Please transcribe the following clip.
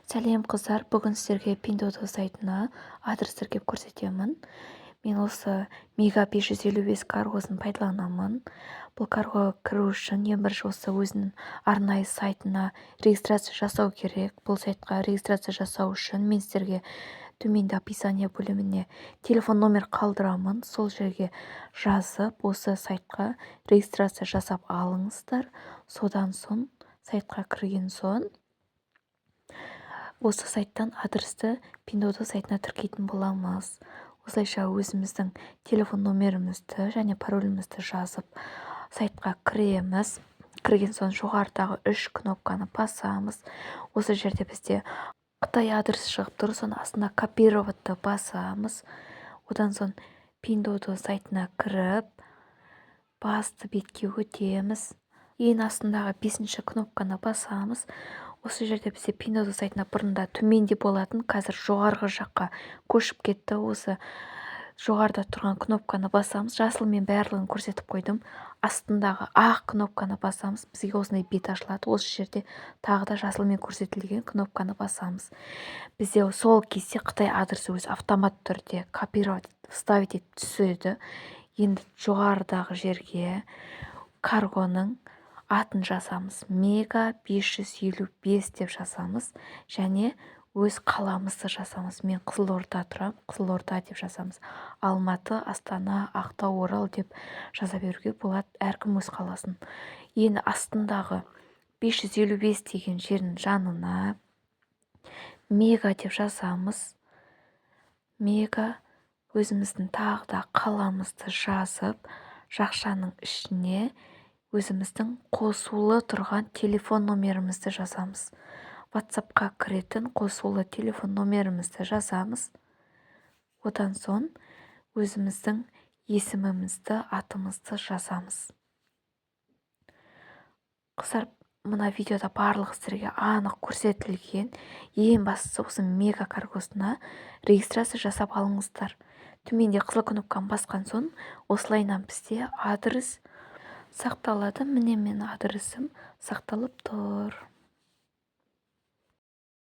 Сәлем, қыздар! Бүгін сіздерге Пиндуодуо сайтына адрес тіркеп көрсетемін. Мен осы Мега 555 каргосын пайдаланамын. Бұл каргоға кіру үшін ең бірінші осы өзінің арнайы сайтына регистрация жасау керек. Бұл сайтқа регистрация жасау үшін мен сіздерге төменде описание бөліміне телефон номер қалдырамын. Сол жерге жазып, осы сайтқа регистрация жасап алыңыздар. Содан соң, сайтқа кірген соң, осы сайттан адресті Пиндуодуо сайтына тіркейтін боламыз. Осылайша өзіміздің телефон номерімізді және паролімізді жазып, сайтқа кіреміз. Кірген соң, жоғарыдағы үш кнопканы басамыз. Осы жерде бізде Қытай адресі шығып тұр. Соның астына «Копировать» басамыз. Одан соң Пиндуодуо сайтына кіріп, басты бетке өтеміз. Ең астындағы бесінші кнопканы басамыз. Осы жерде бізде Пиндуодуо сайтына бұрында төменде болатын, қазір жоғарғы жаққа көшіп кетті. Осы жоғарыда тұрған кнопканы басамыз. Жасылмен барлығын көрсетіп қойдым. Астындағы ақ кнопканы басамыз. Бізге осындай бет ашылады. Осы жерде тағы да жасылмен көрсетілген кнопканы басамыз. Бізде сол кезде Қытай адресі өзі автомат түрде «Копировать», «Вставить» етіп түседі. Енді жоғарыдағы жерге каргоның атын жазамыз. Мега 555 деп жазамыз және өз қаламызды жазамыз. Мен Қызылорда тұрамын, Қызылорда деп жазамыз. Алматы, Астана, Ақтау, Орал деп жаза беруге болады, әркім өз қаласын. Енді астындағы 555 деген жердің жанына «Мега» деп жазамыз. Мега, өзіміздің тағы да қаламызды жазып, жақшаның ішіне өзіміздің қосулы тұрған телефон номерімізді жазамыз. WhatsAppқа кіретін қосулы телефон номерімізді жазамыз. Одан соң өзіміздің есімімізді, атымызды жазамыз. Қыздар, мына видеода барлығы сіздерге анық көрсетілген. Ең бастысы, осы Мега каргосына регистрация жасап алыңыздар. Төменде қызыл кнопканы басқан соң, осылайынан бізде адрес сақталады. Міне, менің адресім сақталып тұр.